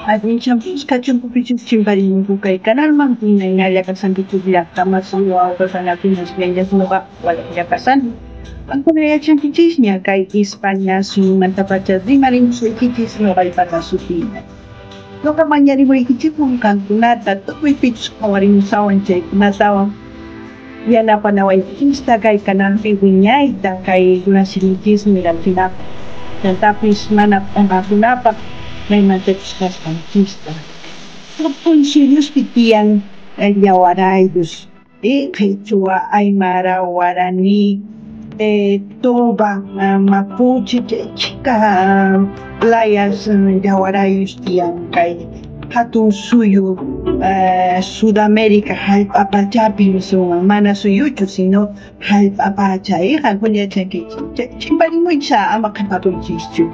Allinchanpis kachunkupichus chimparimunku kay kanalman, imaynalla kashankichus llaqta masi wawqe panakunas noqa walejlla kashani. Qankuna yachankichisña kay España suyumantapacha rimarimusaykichis noqaypata sutiyta. Noqa mañarimuykichikun qankunata tukuy pichus qhawarimusawan chaykunatawan yanapanawaykichista kay kanalpi wiñayta kay runasiminchismi mirachinapaq chantapis mana p'enqakunapaq maymantachus kasqanchista. Tukuy suyuspi tiyan yawarayllus qhichwa, aymara, guaraní, toba, mapuche, chay chhika layas yawarayllus tiyan kay hatun suyu Sudamérica hallp'a pachapi nisunman, mana suyuchu sino hallp'a pacha, qankuna yachankichis. Chimparimuychis ama qhipakuychischu.